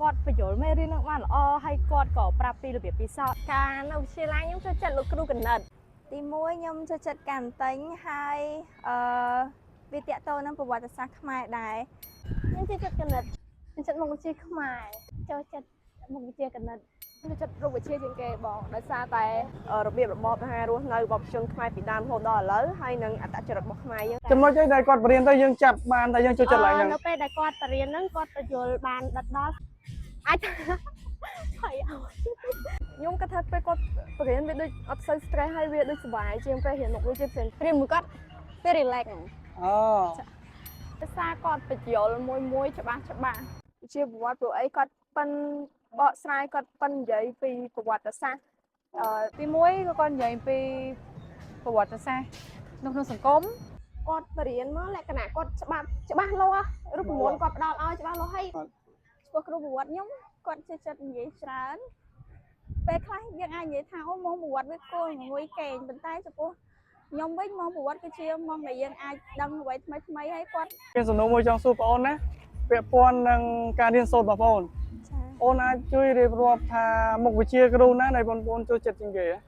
គាត់ពន្យល់មេរៀននឹងបានល្អហើយគាត់ក៏ប្រាប់ពីរបៀបពិសោធន៍ ការនៅវិទ្យាល័យខ្ញុំចូលចិត្តលោកគ្រូគណិត ទីមួយខ្ញុំចូលចិត្តកាន់តែញហើយអឺវាតាក់ទងនឹងប្រវត្តិសាស្ត្រខ្មែរដែរ ខ្ញុំចូលចិត្តគណិតចូលចិត្តមុខវិជ្ជាខ្មែរចូលចិត្តមុខវិជ្ជាគណិត ចូលចិត្តរូបវិទ្យាជាងគេបងដោយសារតែ របៀបរបបអាហាររស់នៅរបស់ប្រជាជនខ្មែរពីដើមរហូតដល់ឥឡូវហើយនិងអត្តចរិតរបស់ខ្មែរយើង ចំណុចអីដែលគាត់បរៀនទៅយើងចាប់បានតែយើងចូលចិត្តឡើងហ្នឹង នៅពេលដែលគាត់បរៀនហ្នឹងគាត់បញ្យល់បានដិតដល់អាច ថយឲ្យ ខ្ញុំគិតថាពេលគាត់បរៀនវាដូចអត់សូវ stress ហើយវាដូចសប្បាយជាងពេលរៀនមុខវិជ្ជាផ្សេង រៀនមួយគាត់ពេល relax ហ្មង អូ ភាសាគាត់ពន្យល់មួយមួយច្បាស់ច្បាស់ វិជ្ជាប្រវត្តិព្រោះអីគាត់ប៉ិនបកស្រាយគាត់ប៉ិននិយាយពីប្រវត្តិសាស្ត្រអឺ ទីមួយក៏គាត់និយាយពីប្រវត្តិសាស្ត្រនៅក្នុងសង្គម គាត់បរៀនមកលក្ខណៈគាត់ច្បាស់ច្បាស់លាស់រូបមន្តគាត់ផ្ដល់ឲ្យច្បាស់លាស់ហើយ ចំពោះគ្រូប្រវត្តិខ្ញុំគាត់ចូលចិត្តនិយាយច្រើនពេលខ្លះយើងអាចនិយាយថាអូម៉ោងប្រវត្តិវាគួរងុយកេងប៉ុន្តែចំពោះខ្ញុំវិញម៉ោងប្រវត្តិគឺជាម៉ោងដែលយើងអាចដឹងអ្វីថ្មីថ្មីហើយគាត់ មានសំណួរមួយចង់សួរបងអូនណាពាក់ព័ន្ធនឹងការរៀនសូត្ររបស់បងអូន ចា អូនអាចជួយរៀបរាប់ថាមុខវិជ្ជាគ្រូណាដែលបងប្អូនចូលចិត្តជាងគេហ៎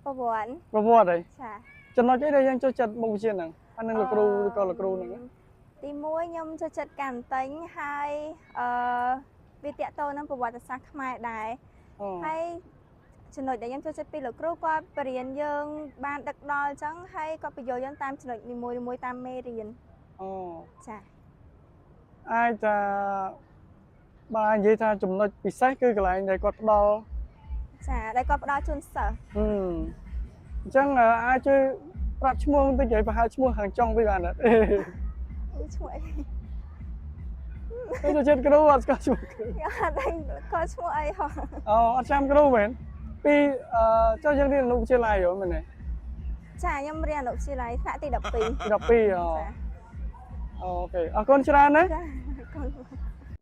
ប្រវត្តិ ប្រវត្តិអី ចា ចំណុចអីដែលយើងចូលចិត្តមុខវិជ្ជាហ្នឹងអានឹងលោកគ្រូឬក៏លោកគ្រូហ្នឹងហ៎ ទីមួយខ្ញុំចូលចិត្តកាន់តែញហើយអឺវាតាក់ទងនឹងប្រវត្តិសាស្ត្រខ្មែរដែរ អូ ហើយចំណុចដែលខ្ញុំចូលចិត្តពីលោកគ្រូគាត់បរៀនយើងបានដឹកដល់អញ្ចឹងហើយគាត់បញ្យល់យើងតាមចំណុចនីមួយៗតាមមេរៀន អូ ចា អាចថាបើនិយាយថាចំណុចពិសេសគឺកន្លែងដែលគាត់ផ្ដល់ ចាដែលគាត់ផ្ដល់ជូនសិស្ស ហឹមអញ្ចឹងអាចជួយប្រាប់ឈ្មោះបន្តិចឲ្យប្រហែលឈ្មោះខាងចុងវិញបានអត់ ឈ្មោះអី ទៅចូលចិត្តគ្រូអត់ស្គាល់ឈ្មោះគ្រូ ខ្ញុំអត់ដឹងគាត់ឈ្មោះអីហ៎ អូអត់ចាំគ្រូមែនពីអឺចុះយើងរៀនអនុវិទ្យាល័យហ៎មែនទេ ចាខ្ញុំរៀនអនុវិទ្យាល័យថ្នាក់ទី12 12អូ ចា OK អរគុណច្រើនណា ចាកូន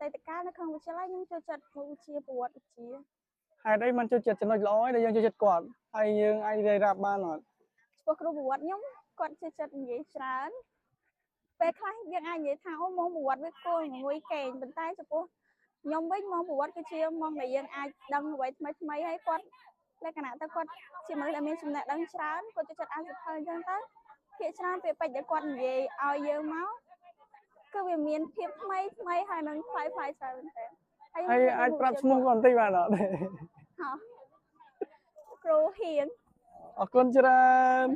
តែតកាលនៅក្នុងវិទ្យាល័យខ្ញុំចូលចិត្តមុខវិជ្ជាប្រវត្តិវិទ្យា ហេតុអីមិនចូលចិត្តចំណុចល្អឯដែលយើងចូលចិត្តគាត់ហើយយើងអាចរៀបរាប់បានអត់ ចំពោះគ្រូប្រវត្តិខ្ញុំគាត់ចូលចិត្តនិយាយច្រើនពេលខ្លះយើងអាចនិយាយថាអូម៉ោងប្រវត្តិវាគួរងុយកេងប៉ុន្តែចំពោះខ្ញុំវិញម៉ោងប្រវត្តិគឺជាម៉ោងដែលយើងអាចដឹងអ្វីថ្មីថ្មីហើយគាត់លក្ខណៈទៅគាត់ជាមនុស្សដែលមានចំណេះដឹងច្រើនគាត់ចូលចិត្តអានសៀវភៅអញ្ចឹងទៅភាគច្រើនពាក្យពេចន៍ដែលគាត់និយាយឲ្យយើងមកគឺវាមានភាពថ្មីថ្មីហើយនឹងប្លែកប្លែកច្រើនមែនទែន ហើយអាចប្រាប់ឈ្មោះគាត់បន្តិចបានអត់ ហ៎គ្រូហ៊ាន អរគុណច្រើន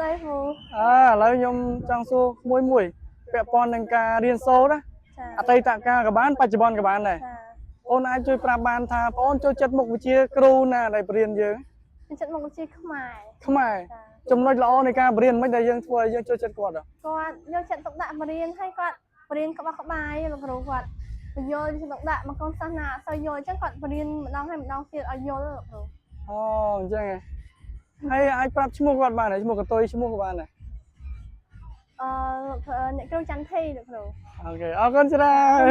ដែរហូ អើឥឡូវខ្ញុំចង់សួរមួយមួយពាក់ព័ន្ធនឹងការរៀនសូត្រណា ចា អតីតកាលក៏បានបច្ចុប្បន្នក៏បានដែរ ចា អូនអាចជួយប្រាប់បានថាបងអូនចូលចិត្តមុខវិជ្ជាគ្រូណាដែលបរៀនយើង ចូលចិត្តមុខវិជ្ជាខ្មែរ ខ្មែរចំណុចល្អនៃការបរៀនមិនដែលយើងធ្វើឲ្យយើងចូលចិត្តគាត់ហ៎ គាត់យកចិត្តទុកដាក់បរៀនហើយគាត់បរៀនក្បោះក្បាយលោកគ្រូគាត់បញ្យល់យកចិត្តទុកដាក់មកកូនសិស្សណាអត់សូវយល់អញ្ចឹងគាត់បរៀនម្ដងហើយម្ដងទៀតឲ្យយល់លោកគ្រូ អូអញ្ចឹងហ៎ហើយអាចប្រាប់ឈ្មោះគាត់បានទេឈ្មោះកតុយឈ្មោះក៏បានដែរ អឺអ្នកគ្រូចន្ទធីលោកគ្រូ OK អរគុណច្រើន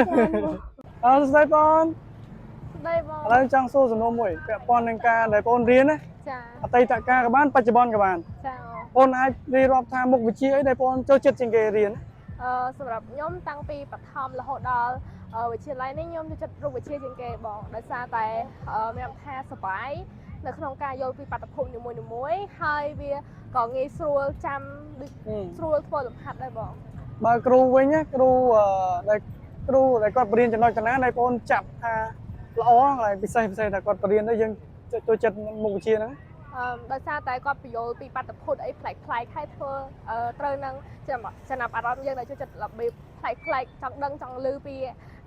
អរសួស្តីបង ស្ដីបង ឥឡូវចង់សួរសំណួរមួយពាក់ព័ន្ធនឹងការដែលបងរៀនណា ចា អតីតកាលក៏បានបច្ចុប្បន្នក៏បាន ចា បងអាចរៀបរាប់ថាមុខវិជ្ជាអីដែលបងចូលចិត្តជាងគេរៀន អឺសម្រាប់ខ្ញុំតាំងពីបឋមរហូតដល់វិទ្យាល័យនេះខ្ញុំចូលចិត្តរូបវិទ្យាជាងគេបងដោយសារតែមានថាសប្បាយនៅក្នុងការយល់ពីបាតុភូតនីមួយៗហើយវាក៏ងាយស្រួលចាំដូចស្រួលធ្វើលំហាត់ដែរបង បើគ្រូវិញណាគ្រូដែលគ្រូដែលគាត់បរៀនចំណុចកណាដែលបងចាប់ថាល្អកន្លែងពិសេសពិសេសដែលគាត់បរៀនទៅយើងចូលចិត្តមុខវិជ្ជាហ្នឹង អឺដោយសារតែគាត់បញ្យល់ពីបាតុភូតអីប្លែកប្លែកហើយធ្វើត្រូវនឹងចំណាប់អារម្មណ៍យើងដែលចូលចិត្តរបៀបប្លែកប្លែកចង់ដឹងចង់ឮពី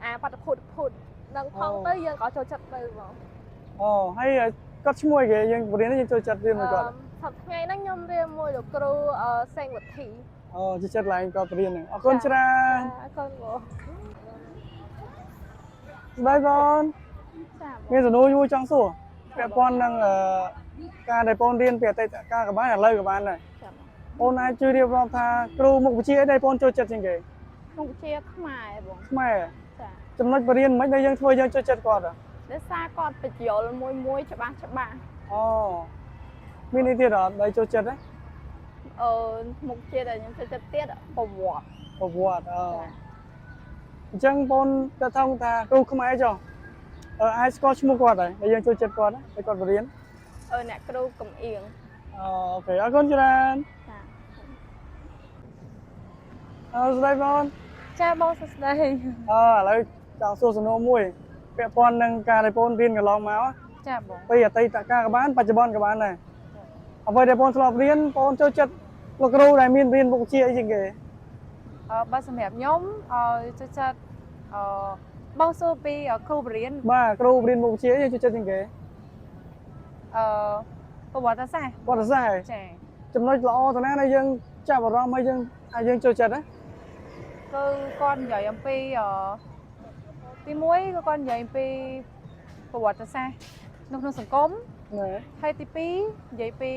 អាបាតុភូតភូតនឹងផងទៅយើងក៏ចូលចិត្តទៅបង អូហើយគាត់ឈ្មោះអីគេយើងបរៀនយើងចូលចិត្តរៀនមួយគាត់ សប្តាហ៍ថ្ងៃហ្នឹងខ្ញុំរៀនមួយលោកគ្រូសេងវុធី អូចូលចិត្តឡើងគាត់បរៀនហ្នឹងអរគុណច្រើន អរគុណបង ស្ដីបង ចា មានសំណួរមួយចង់សួរពាក់ព័ន្ធនឹងការដែលបងរៀនពីអតីតកាលក៏បានឥឡូវក៏បានដែរ ចា បងអាចជួយរៀបរាប់ថាគ្រូមុខវិជ្ជាអីដែលបងចូលចិត្តជាងគេ មុខវិជ្ជាខ្មែរបង ខ្មែរ ចា ចំណុចបរៀនមិនដែលយើងធ្វើយើងចូលចិត្តគាត់ហ៎ ដោយសារគាត់ពន្យល់មួយមួយច្បាស់ច្បាស់ អូមានអីទៀតអត់ដែលចូលចិត្តទេ អឺមុខវិជ្ជាដែលខ្ញុំចូលចិត្តទៀតប្រវត្តិ ប្រវត្តិអូ ចា អញ្ចឹងបងទៅថងថាគ្រូខ្មែរចុះអាចស្គាល់ឈ្មោះគាត់ហើយដែលយើងចូលចិត្តគាត់ណាដែលគាត់បរៀន អ្នកគ្រូកំអៀង OK អរគុណច្រើន ចា អរស្ដីបង ចាបងសួស្តី អឺឥឡូវចង់សួរសំណួរមួយពាក់ព័ន្ធនឹងការដែលបងរៀនកន្លងមក ចាបង ពីអតីតកាលក៏បានបច្ចុប្បន្នក៏បានដែរអ្វីដែលបងធ្លាប់រៀនបងចូលចិត្តលោកគ្រូដែលមានរៀនមុខវិជ្ជាអីជាងគេ បើសម្រាប់ខ្ញុំចូលចិត្តបងសួរពីគ្រូបរៀន បាទគ្រូរៀនមុខវិជ្ជាអីចូលចិត្តជាងគេ អឺប្រវត្តិសាស្ត្រ ប្រវត្តិសាស្ត្រ ចា ចំណុចល្អទៅណាដែលយើងចាប់អារម្មណ៍ហើយយើងថាយើងចូលចិត្តណា គឺគាត់និយាយអំពីទី1គឺគាត់និយាយអំពីប្រវត្តិសាស្ត្រនៅក្នុងសង្គម ណែ ហើយទី2និយាយពី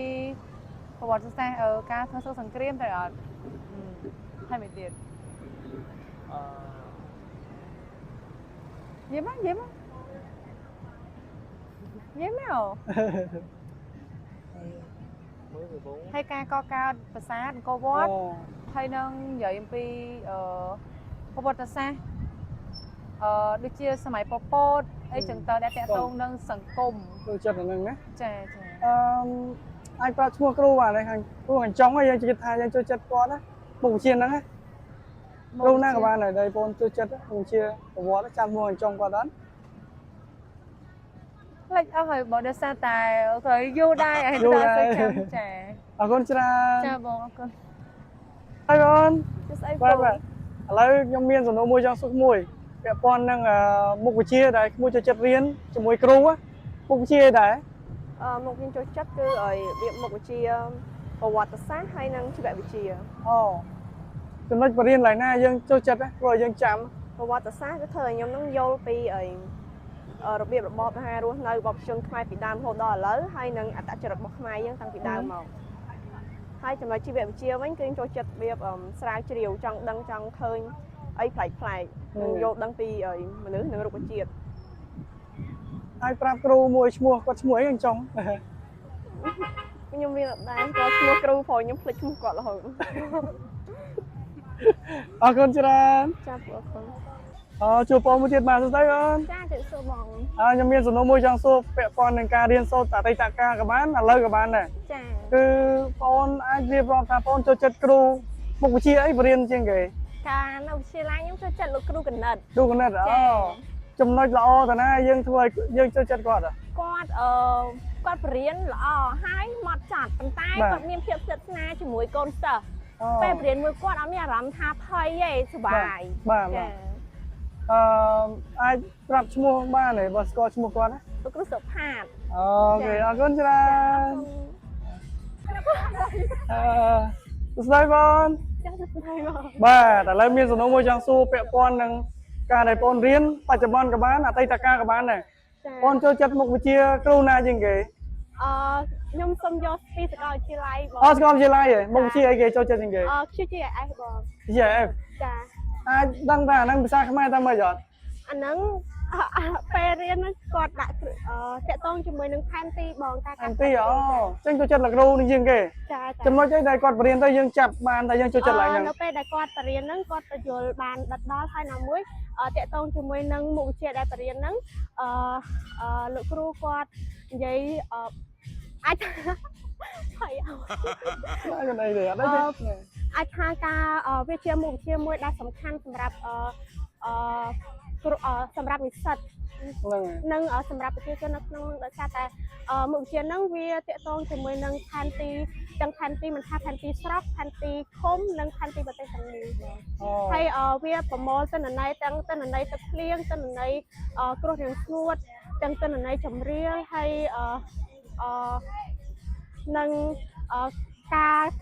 ប្រវត្តិសាស្ត្រការធ្វើសង្គ្រាមតែអត់ហើយមួយទៀតនិយាយមកនិយាយមកនិយាយមកហើយការកកើតប្រាសាទអង្គរវត្តហើយនឹងនិយាយអំពីប្រវត្តិសាស្ត្រដូចជាសម័យប៉ុលពតអីចឹងទៅដែលតាក់ទងនឹងសង្គម ចូលចិត្តអាហ្នឹងណា ចាចា អឺអាចប្រាប់ឈ្មោះគ្រូបានទេខាងគ្រូខាងចុងហើយយើងគិតថាយើងចូលចិត្តគាត់ណាមុខវិជ្ជាហ្នឹងណាគ្រូណាក៏បានដែរដែលបងចូលចិត្តមុខវិជ្ជាប្រវត្តិចាំឈ្មោះខាងចុងគាត់អត់ លេចអស់ហើយបងដោយសារតែគេយូរដែរហើយដល់សូវចាំចា អរគុណច្រើន ចាបងអរគុណ ហើយបង សួស្តី បាទបាទឥឡូវខ្ញុំមានសំណួរមួយចង់សួរមួយពាក់ព័ន្ធនឹងមុខវិជ្ជាដែលក្មួយចូលចិត្តរៀនជាមួយគ្រូមុខវិជ្ជាអីដែរ មុខខ្ញុំចូលចិត្តគឺឲ្យរបៀបមុខវិជ្ជាប្រវត្តិសាស្ត្រហើយនិងជីវវិទ្យា អូចំណុចបរិញ្ញាឡើយណាយើងចូលចិត្តណាព្រោះយើងចាំ ប្រវត្តិសាស្ត្រគឺធ្វើឲ្យខ្ញុំនឹងយល់ពីអីរបៀបរបបអាហាររស់នៅរបស់ប្រជាជនខ្មែរពីដើមរហូតដល់ឥឡូវហើយនិងអត្តចរិតរបស់ខ្មែរយើងតាំងពីដើមមកហើយចំណុចជីវវិទ្យាវិញគឺខ្ញុំចូលចិត្តរបៀបស្រាវជ្រាវចង់ដឹងចង់ឃើញអីប្លែកប្លែកនិងយល់ដឹងពីមនុស្សនិងរុក្ខជាតិ អាចប្រាប់គ្រូមួយឈ្មោះគាត់ឈ្មោះអីអញ្ចឹង ខ្ញុំមានអត់ដែរគាត់ឈ្មោះគ្រូព្រោះខ្ញុំភ្លេចឈ្មោះគាត់រហូត អរគុណច្រើន ចាអរគុណ អជួបបងមួយទៀតបាទសួស្តីបង ចាជិះសួរបង អខ្ញុំមានសំណួរមួយចង់សួរពាក់ព័ន្ធនឹងការរៀនសូត្រអតីតកាលក៏បានឥឡូវក៏បានដែរ ចា គឺបងអាចរៀបរាប់ថាបងចូលចិត្តគ្រូមុខវិជ្ជាអីបរៀនជាងគេ ការនៅវិទ្យាល័យខ្ញុំចូលចិត្តលោកគ្រូកណិត គ្រូកណិតអូចំណុចល្អតាណាយើងធ្វើឲ្យយើងចូលចិត្តគាត់ គាត់គាត់បរៀនល្អហើយមកចាត់ប៉ុន្តែគាត់មានភាពស្និទ្ធស្នាលជាមួយកូនសិស្សពេលបរៀនមួយគាត់អត់មានអារម្មណ៍ថាភ័យទេសប្បាយ បាទ ចា អឺអាចប្រាប់ឈ្មោះបានទេបើស្គាល់ឈ្មោះគាត់ណា លោកគ្រូសុផាត OK អរគុណច្រើនអឺសួស្តីបង ចាសួស្តីបង បាទឥឡូវមានសំណួរមួយចង់សួរពាក់ព័ន្ធនឹងការដែលបងរៀនបច្ចុប្បន្នក៏បានអតីតកាលក៏បានដែរបងចូលចិត្តមុខវិជ្ជាគ្រូណាជាងគេ អឺខ្ញុំសូមយកពីសាកលវិទ្យាល័យបង អសាកលវិទ្យាល័យហ៎មុខវិជ្ជាអីគេចូលចិត្តជាងគេ អឺ QGIS បង GIS ចា អាចដឹងថាអាហ្នឹងភាសាខ្មែរតាមម៉េចអត់ អាហ្នឹងពេលរៀនហ្នឹងគាត់ដាក់តាក់ទងជាមួយនឹងផែនទីបងតា ផែនទីអូចឹងចូលចិត្តលោកគ្រូនេះជាងគេ ចាចា ចំណុចអីដែលគាត់បរៀនទៅយើងចាប់បានតែយើងចូលចិត្តឡើងហ្នឹង នៅពេលដែលគាត់បរៀនហ្នឹងគាត់បញ្យល់បានដិតដល់ហើយណាមួយតាក់ទងជាមួយនឹងមុខវិជ្ជាដែលបរៀនហ្នឹងអឺលោកគ្រូគាត់និយាយអាចហើយ អត់អីទេអត់អីទេ អាចថាការវាជាមុខវិជ្ជាមួយដែលសំខាន់សម្រាប់អឺសម្រាប់និស្សិតនិងសម្រាប់ប្រជាជននៅក្នុងនឹងដោយសារតែមុខវិជ្ជាហ្នឹងវាតាក់ទងជាមួយនឹងផែនទីទាំងផែនទីមិនថាផែនទីស្រុកផែនទីឃុំនិងផែនទីប្រទេសទាំងមូលហើយវាប្រមូលទិន្នន័យទាំងទិន្នន័យទឹកភ្លៀងទិន្នន័យគ្រោះរាំងស្ងួតទាំងទិន្នន័យចម្រៀលហើយអឺនិង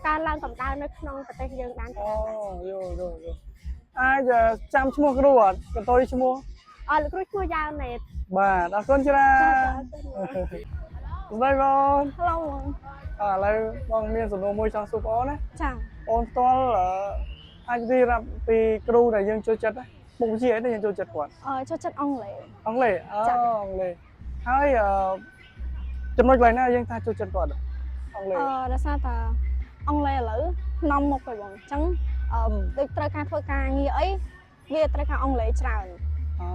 ការឡើងកម្ដៅនៅក្នុងប្រទេសយើងបាន អូយល់យល់យល់អាចចាំឈ្មោះគ្រូអត់កន្ទុយឈ្មោះ អលោកគ្រូឈ្មោះយ៉ាវណេត បាទអរគុណច្រើនស្ដីបង ហឡូ ឥឡូវបងមានសំណួរមួយចង់សួរបងណា ចា បងផ្ទាល់អាចរៀបរាប់ពីគ្រូដែលយើងចូលចិត្តមុខវិជ្ជាអីដែលយើងចូលចិត្តគាត់ អឺចូលចិត្តអង់គ្លេស អង់គ្លេសអូអង់គ្លេសហើយអឺចំណុចកន្លែងណាយើងថាចូលចិត្តគាត់អង់គ្លេស អឺដោយសារតាអង់គ្លេសឥឡូវនាំមុខហើយបងអញ្ចឹងអឺដូចត្រូវការធ្វើការងារអី វាត្រូវការអង់គ្លេសច្រើន។ អូ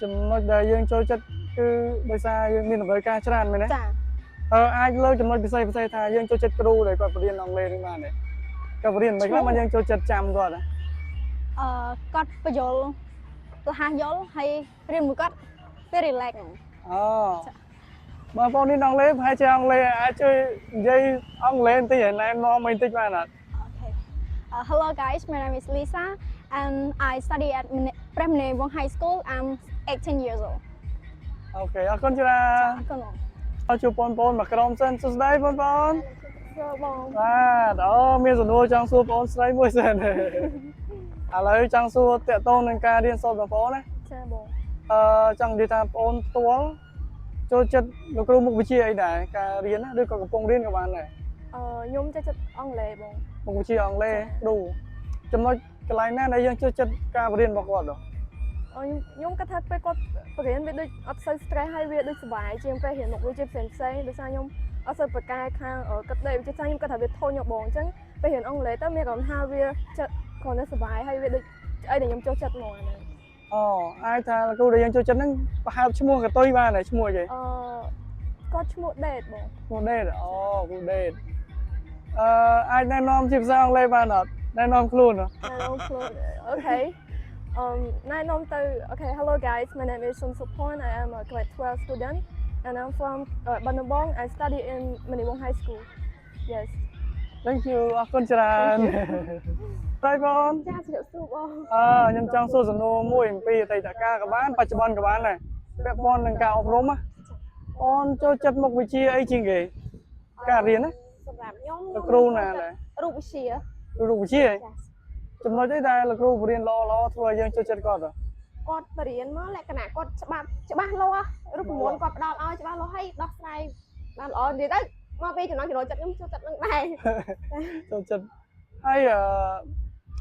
ចំណុចដែលយើងចូលចិត្តគឺដោយសារយើងមានតម្រូវការច្រើនមែនទេ? ចា។ អាចលើកចំណុចពិសេសពិសេសថាយើងចូលចិត្តគ្រូដែលគាត់បរៀនអង់គ្លេសនឹងបានទេគាត់បរៀនមិនខ្លះមកយើងចូលចិត្តចាំគាត់ណា? គាត់ពន្យល់លះយល់ហើយរៀនមួយគាត់វា relax ហ្មង។ អូបងប្អូននេះអង់គ្លេសប្រហែលជាអង់គ្លេសអាចជួយនិយាយអង់គ្លេសបន្តិចឲ្យណែនាំបន្តិចបានអត់? Okay. Hello guys, my name is Lisa and I study at Preah Monivong High School. I'm 18 years old. Okay អរគុណច្រើន អរគុណបង។ អរជួបបងប្អូនមកក្រុមសិនសួស្តីបងប្អូន សួរបង។ បាទអូមានសំណួរចង់សួរបងស្រីមួយសិនឥឡូវចង់សួរតាក់ទងនឹងការរៀនសូត្របងប្អូនណា។ ចាបង។ ចង់និយាយថាបងប្អូនផ្ទាល់ចូលចិត្តលោកគ្រូមុខវិជ្ជាអីដែរការរៀនណាឬក៏កំពុងរៀនក៏បានដែរ? ខ្ញុំចូលចិត្តអង់គ្លេសបង។ មុខវិជ្ជាអង់គ្លេសគ្រូចំណុចកន្លែងណាដែលយើងចូលចិត្តការបរៀនរបស់គាត់ហ៎? ខ្ញុំគិតថាពេលគាត់បរៀនវាដូចអត់សូវ stress ហើយវាដូចសប្បាយជាងពេលរៀនមុខវិជ្ជាផ្សេងផ្សេងដោយសារខ្ញុំអត់សូវប្រកែខាងគិតលេខវិទ្យាសាស្ត្រខ្ញុំគិតថាវាធុញហ៎បងអញ្ចឹងពេលរៀនអង់គ្លេសទៅមានអារម្មណ៍ថាវាចិត្តគ្រាន់តែសប្បាយហើយវាដូចអីដែលខ្ញុំចូលចិត្តហ្មងអាហ្នឹង។ អូអាចថាលោកគ្រូដែលយើងចូលចិត្តហ្នឹងប្រហែលឈ្មោះកតុយបានដែរឈ្មោះអីគេ? គាត់ឈ្មោះដេតបង។ ឈ្មោះដេតអូគ្រូដេតអាចណែនាំជាភាសាអង់គ្លេសបានអត់ណែនាំខ្លួនហ៎? ណែនាំខ្លួន Okay ណែនាំទៅ Okay, hello guys, my name is Sun Supporn. I am a grade 12 student and I'm from Battambang. I study in Monivong High School. Yes. Thank you អរគុណច្រើនប្រៃបង ចាជម្រាបសួរបង។ ខ្ញុំចង់សួរសំណួរមួយអំពីអតីតកាលក៏បានបច្ចុប្បន្នក៏បានដែរពាក់ព័ន្ធនឹងការអប់រំណាអូនចូលចិត្តមុខវិជ្ជាអីជាងគេការរៀនណា? សម្រាប់ខ្ញុំ លោកគ្រូណាដែរ? រូបវិទ្យា។ រូបវិទ្យាហ៎ចំណុចអីដែលលោកគ្រូបរៀនល្អល្អធ្វើឲ្យយើងចូលចិត្តគាត់ហ៎? គាត់បរៀនមកលក្ខណៈគាត់ច្បាស់ច្បាស់លាស់រូបមន្តគាត់ផ្ដល់ឲ្យច្បាស់លាស់ហើយដោះស្រាយបានល្អនិយាយទៅមកពីចំណងចំណូលចិត្តខ្ញុំចូលចិត្តនឹងដែរ។ ចូលចិត្តហើយ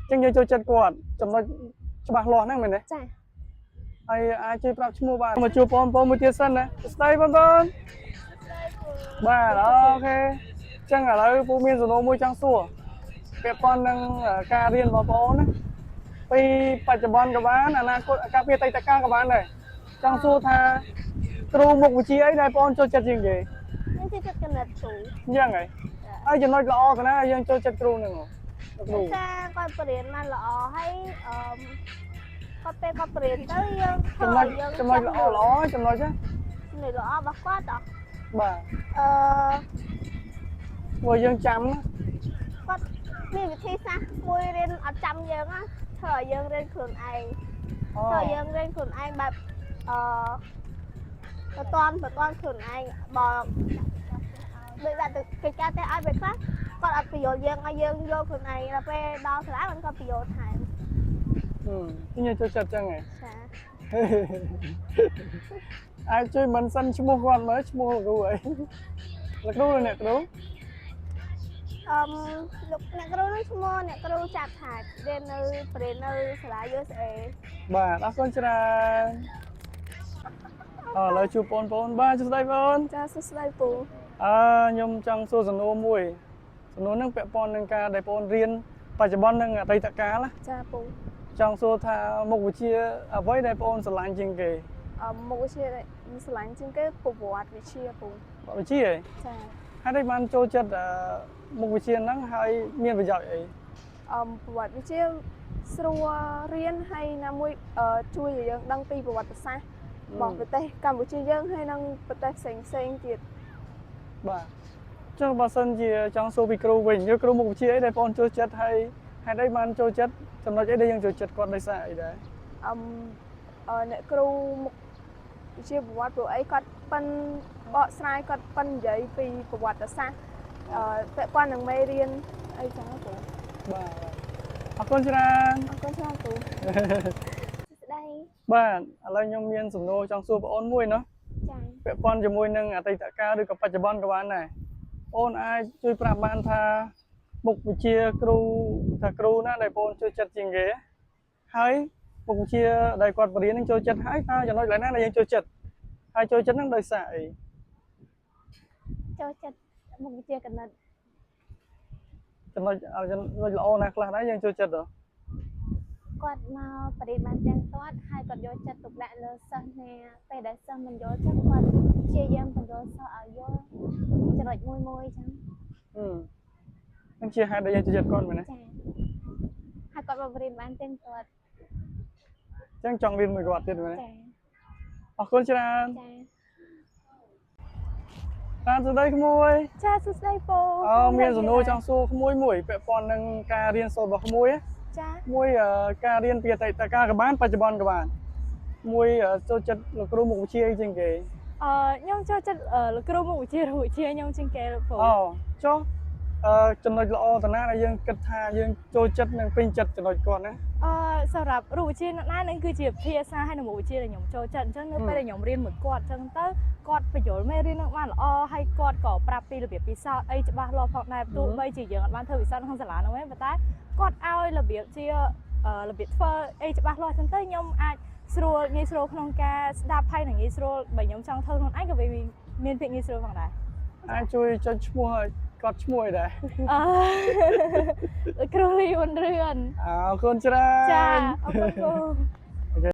ចឹងយើងចូលចិត្តគាត់ចំណុចច្បាស់លាស់ហ្នឹងមែនទេ? ចា៎។ ហើយអាចជួយប្រាប់ឈ្មោះបានមកជួបបងប្អូនមួយទៀតសិនណាសួស្តីបងប្អូនបាទ okay ចឹងឥឡូវពូមានសំណួរមួយចង់សួរពាក់ព័ន្ធនឹងការរៀនបងប្អូនណាពីបច្ចុប្បន្នក៏បានអនាគតការពីអតីតកាលក៏បានដែរចង់សួរថាគ្រូមុខវិជ្ជាអីដែលបងប្អូនចូលចិត្តជាងគេ? ខ្ញុំចូលចិត្តគណិតគ្រូ។ អញ្ចឹងហីហើយចំណុចល្អកណាយើងចូលចិត្តគ្រូហ្នឹងហ៎លោកគ្រូ? ចាគាត់បរៀនបានល្អហើយអឺគាត់ពេលគាត់បរៀនទៅយើង ចំណុចចំណុចល្អល្អចំណុចណា? ចំណុចល្អរបស់គាត់អ បាទ។ អឺ ព្រោះយើងចាំណា។ គាត់មានវិធីសាស្ត្រមួយរៀនអត់ចាំយើងណាធ្វើឲ្យយើងរៀនខ្លួនឯង អូ ធ្វើឲ្យយើងរៀនខ្លួនឯងបែបបតនបតនខ្លួនឯងបើដូចដាក់ទៅកិច្ចការតែឲ្យពេលខ្លះគាត់អត់បញ្យល់យើងឲ្យយើងយល់ខ្លួនឯងដល់ពេលដល់សាលាมันគាត់បញ្យល់ថែម។ ហឹមខ្ញុំចូលចិត្តចឹងហ៎។ ចា។ អាចជួយមិនសិនឈ្មោះគាត់មើលឈ្មោះលោកគ្រូអីលោកគ្រូឬអ្នកគ្រូ? អឹមលោកអ្នកគ្រូនឹងឈ្មោះអ្នកគ្រូចាប់ថារៀននៅបរៀននៅសាលា USA។ បាទអរគុណច្រើនអឥឡូវជួបបងប្អូនបាទសួស្តីបង។ ចាសួស្តីពូ។ ខ្ញុំចង់សួរសំណួរមួយសំណួរហ្នឹងពាក់ព័ន្ធនឹងការដែលបងរៀនបច្ចុប្បន្ននិងអតីតកាលណា។ ចាពូ។ ចង់សួរថាមុខវិជ្ជាអ្វីដែលបងស្រឡាញ់ជាងគេ? មុខវិជ្ជាដែលខ្ញុំស្រឡាញ់ជាងគេប្រវត្តិវិទ្យាពូ។ ប្រវត្តិវិទ្យាហ៎? ចា។ ហេតុអីបានចូលចិត្តមុខវិជ្ជាហ្នឹងហើយមានប្រយោជន៍អី? ប្រវត្តិវិទ្យាស្រួលរៀនហើយណាមួយជួយឲ្យយើងដឹងពីប្រវត្តិសាស្ត្ររបស់ប្រទេសកម្ពុជាយើងហើយនិងប្រទេសផ្សេងផ្សេងៗទៀត។ បាទចុះបើសិនជាចង់សួរពីគ្រូវិញយកគ្រូមុខវិជ្ជាអីដែលបងចូលចិត្តហើយហេតុអីបានចូលចិត្តចំណុចអីដែលយើងចូលចិត្តគាត់ដោយសារអីដែរ? អឹមអ្នកគ្រូមុខវិជ្ជាប្រវត្តិព្រោះអីគាត់ប៉ិនបកស្រាយគាត់ប៉ិននិយាយពីប្រវត្តិសាស្ត្រពាក់ព័ន្ធនឹងមេរៀនអីចឹងណាពូ។ បាទអរគុណច្រើន។ អរគុណច្រើនពូ។ ស្ដី។ បាទឥឡូវខ្ញុំមានសំណួរចង់សួរបងអូនមួយណោះ។ ចា។ ពាក់ព័ន្ធជាមួយនឹងអតីតកាលឬក៏បច្ចុប្បន្នក៏បានដែរអូនអាចជួយប្រាប់បានថាមុខវិជ្ជាគ្រូថាគ្រូណាដែលបងអូនចូលចិត្តជាងគេហើយមុខវិជ្ជាដែលគាត់បរៀននឹងចូលចិត្តហើយតើចំណុចឡើយណាដែលយើងចូលចិត្តហើយចូលចិត្តនឹងដោយសារអី? ចូលចិត្តមុខវិជ្ជាគណិត។ ចំណុចចំណុចល្អណាស់ខ្លះដែរយើងចូលចិត្តហ៎? គាត់មកបរិបានទាំងទាត់ហើយគាត់យកចិត្តទុកដាក់លើសិស្សណាពេលដែលសិស្សមិនយល់ចឹងគាត់ព្យាយាមពន្យល់សិស្សឲ្យយល់ចំណុចមួយមួយចឹង អឺនឹងជាហេតុដែលយើងចូលចិត្តគាត់មែនទេ ចាហើយគាត់មកបរៀនបានទាំងទាត់ អញ្ចឹងចង់រៀនមួយគាត់ទៀតមែនទេ ចា អរគុណច្រើន ចា តាមសួស្ដីក្មួយ ចាសួស្តីពូ អឺមានសំណួរចង់សួរក្មួយមួយពាក់ព័ន្ធនឹងការរៀនសូត្ររបស់ក្មួយណា ចា មួយអឺការរៀនពីអតីតកាលក៏បានបច្ចុប្បន្នក៏បានមួយអឺចូលចិត្តលោកគ្រូមុខវិជ្ជាអីជាងគេ អឺខ្ញុំចូលចិត្តលោកគ្រូមុខវិជ្ជារូបវិទ្យាខ្ញុំជាងគេលោកពូ អូចុះអឺចំណុចល្អតាណាដែលយើងគិតថាយើងចូលចិត្តនិងពេញចិត្តចំណុចគាត់ណា អឺសម្រាប់រូបវិទ្យាណានឹងគឺជាភាសាហើយនិងមុខវិជ្ជាដែលខ្ញុំចូលចិត្តអញ្ចឹងនៅពេលដែលខ្ញុំរៀនមួយគាត់អញ្ចឹងទៅគាត់បញ្យល់មេរៀននឹងបានល្អហើយគាត់ក៏ប្រាប់ពីរបៀបពិសោធន៍អីច្បាស់លាស់ផងដែរទោះបីជាយើងអត់បានធ្វើពិសោធន៍ក្នុងសាលានោះទេប៉ុន្តែគាត់ឲ្យរបៀបជារបៀបធ្វើអីច្បាស់លាស់អញ្ចឹងទៅខ្ញុំអាចស្រួលងាយស្រួលក្នុងការស្ដាប់ហើយនិងងាយស្រួលបើខ្ញុំចង់ធ្វើខ្លួនឯងក៏វាមានភាពងាយស្រួលផងដែរ អាចជួយចុចឈ្មោះឲ្យគាត់ឈ្មោះអីដែរ អឺ គ្រូលីវុនរឿន អរគុណច្រើន ចាអរគុណគ្រូ